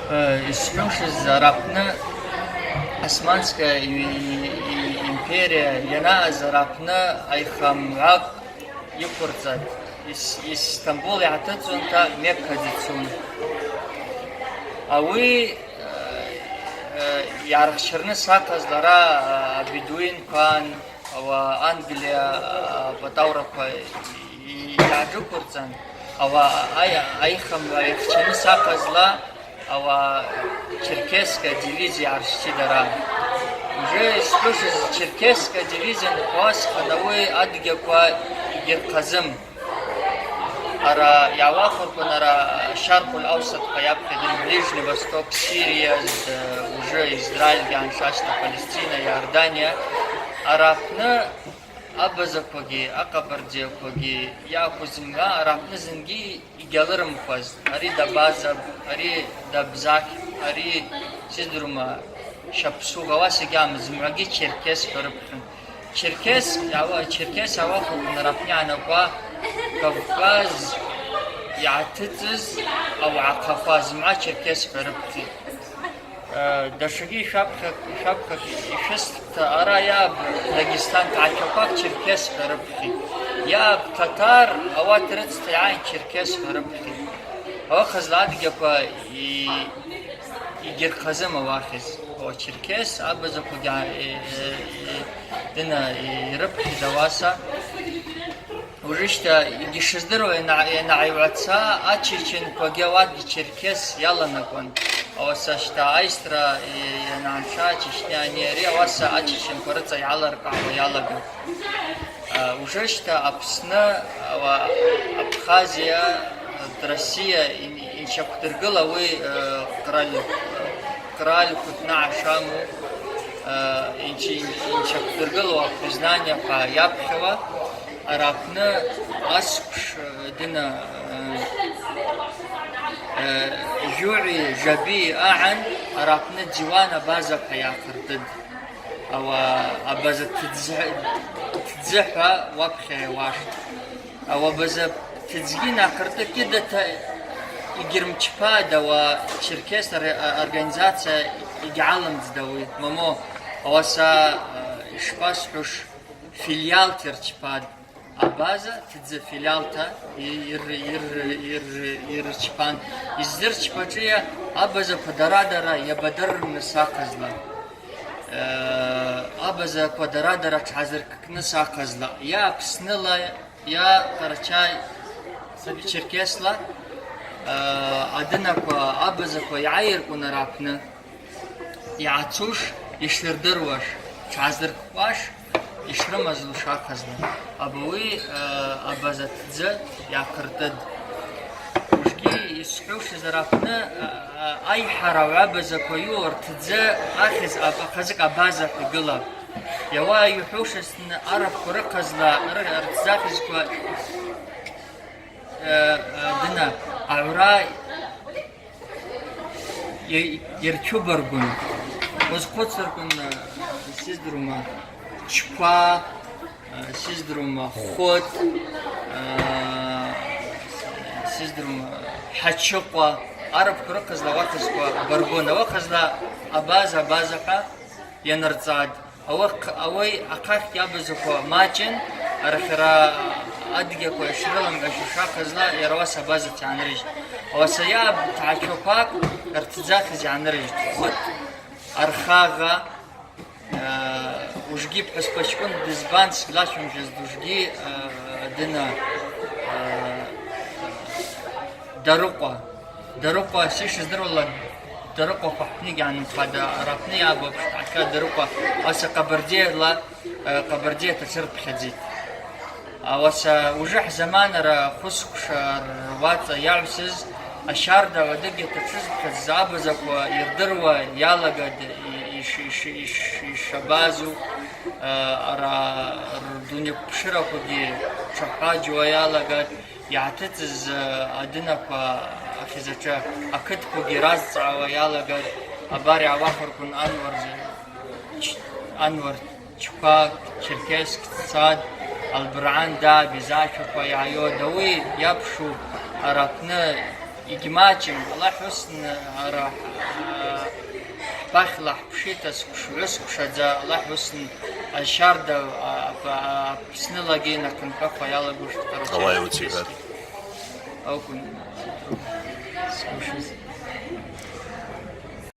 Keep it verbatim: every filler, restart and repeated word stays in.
Э, йсхӏвушыз, арапны Османская и-, и-, империя йанаъаз арапны айхамгӏвакъ йыквырцӏатӏ. Йс-, йс-, Стамбул йгӏатыцӏуанта Мекка дицун. Ауи, э, э, йгӏархчырныс ахъазла ара, э, абедуинква, ауи Англия, э, пӏатӏаураква йгӏаджыквырцӏан, ауи ай-, айхамгӏва йхчаныс ахъазла, ауи Черкесская дивизия йгӏаршчитӏ ара. Уже йсхӏвушыз, Черкесская дивизия анхъвасхын, ауи адыгьаква йгьырхъазым. Ара йгӏауахвырквын, ара Шаркъуль Аусатхъа йапхьадза, Ближний Восток, Сирия, э, уже Израильгьи аншашта, Палестина, Иордания. Арапны абазаквагьи, акъабардияквагьи, йаъакву зымгӏва арапны зынгьи йгьалырымкъваз, ари дабазаб, ари дабзахь, ари сиздрума шапсугъ, ауаса гьама зымгӏвагьи черкес хӏварыпхьун. Черкес, ауи, черкес ауахвырквын арапны йгӏанакӏуа Кавказ йгӏатыцӏыз, ауагӏа хъахъваз зымгӏва черкес хӏварыпхьун. Э, датшагьи йшвабхъа-, йшвабхъа-, йшвыстта, ара йаб Дагъыстан тӏгӏачваквакӏ черкес хӏварыпхьитӏ. Йаб татар, ауат рыцта йгӏайын черкес хӏварыпхьитӏ. Ауахъазла адыгьаква йгьырхъазым ауахьыз. Ауи черкес абазаквагьи, э, э, э, дына, э, йрыпхьитӏ ауаса. Ужищта йгьишыздыруа йана-, йанагӏайуаца, ачеченквагьи ауатгьи черкес йаланакӏуан. Ауаса щта айсра, э, йананша Чечня ари, ауаса ачеченква рыцӏа йгӏаларкӏгӏауа йалагатӏ. А, ужищта Апсны, ауи Абхазия, Россия ин-, йанчваквдыргыл ауи, э, къраль-, къраль квытӏнагӏа шаму, э, йанч-, йанчваквдыргыл, ауи признание хъа йапхьауа. Арапны асквш, э, дына, э, э, жугӏи жаби агӏан арапны диван абаза хъа йахъыртӏытӏ. Ауи абаза тыдз-, тыдзы хӏва уапхьа йауаштӏ. Ауи абаза тыдзгьи йахъыртӏытӏ, кӏьыдата йгьырмчпатӏ, ауи черкес ор-, организация йгьгӏалымдзтӏ ауи, момо, ауаса, э, йшпасхӏвуш, филиалта йырчпатӏ. Абаза тыдзы филиалта йыр-, йыр-, йыр-, йырчпан. Йыздырчпачӏвыйа, абазаква дара-дара йабадыррыныс ахъазла. Э, абазаква дара-дара тшгӏазырккныс ахъазла. Йа Апсныла, йа Къарачай-Черкесла, э, адынаква, абазаква йгӏайыркъвун арапны. Йгӏацуш, йшырдыруаш, тшгӏазырккъуаш, йшрымазлуш ахъазла, абуи, э, абаза тыдзы йахъыртӏытӏ. Ужгьи йсхӏвушыз арапны, э, э, айхӏара гӏвабазаква йу ртыдзы ахьыз аб-, ахъазыкӏ абаза хӏвагылапӏ. Йауа йухӏвушызтын, арапква рыхъазла ры-, ртдзы ахьызква, э, э, дына, агӏвра Й-, йырчубаргван, уазхъвыцырквын, э, сиздрума, Чква, э, сиздрума, Хвыт, э, сиздрума, Хачыкъва, арапква рыхъазла, ауахъазква баргван, ауахъазла абаза, абаза хӏва йанырцӏатӏ. Ауи хъ-, ауи ахъахь йабазаква мачӏын, арахьара адыгьаква йшрыламгӏвуш йшахъазла, йара ауаса абазата йгӏанрыжьтӏ. Ауаса йаб тгӏачваквакӏ ртдзы ахьыз йгӏанрыжьтӏ. Хвыт, Архагъа, э, ужгьи пхӏвыспачкӏвын дызбан сглашвымжьыз, ужгьи, э, дына, э, Дарыкъва. Дарыкъва, сишыздыруала, Дарыкъва хвахпныгьи анхъвада, арапны йабу апшта Дарыкъва, аса Къабардейла, э, Къабардей атачӏвы рпхьадзитӏ. Ауаса уже хӏзаманара хвысквша руацӏа йагӏвсыз, ащардагӏв адыгьата тшызпхьадзыз абазаква йырдыруа йалагатӏ, иш-, иш-, иш-, иш-, йшабазу, э, ара рдуней квпшыраквагьи тшахӏваджьуа йалагатӏ. Йгӏатыцӏыз, э, адынаква ахьизачӏвы акытквагьи разцӏгӏауа йалагатӏ, абар йгӏауахвырквын Анвар, Ч-, Анвар Чква, Черкесск, Цад, Албыргӏан, да, абазачваква йгӏайодта, ауи йапшу арапны Йгьмачӏым, Аллахӏ уысын, ара, а, хӏпахьла хӏпшита сквш-, сквшадза, Аллахӏ уысын, а, щарда, а, а, Апснылагьи нахъынхъахуа йалагуштӏ, короче, Аллахӏ йуцигӏват. Акӏвын. Сквшыз.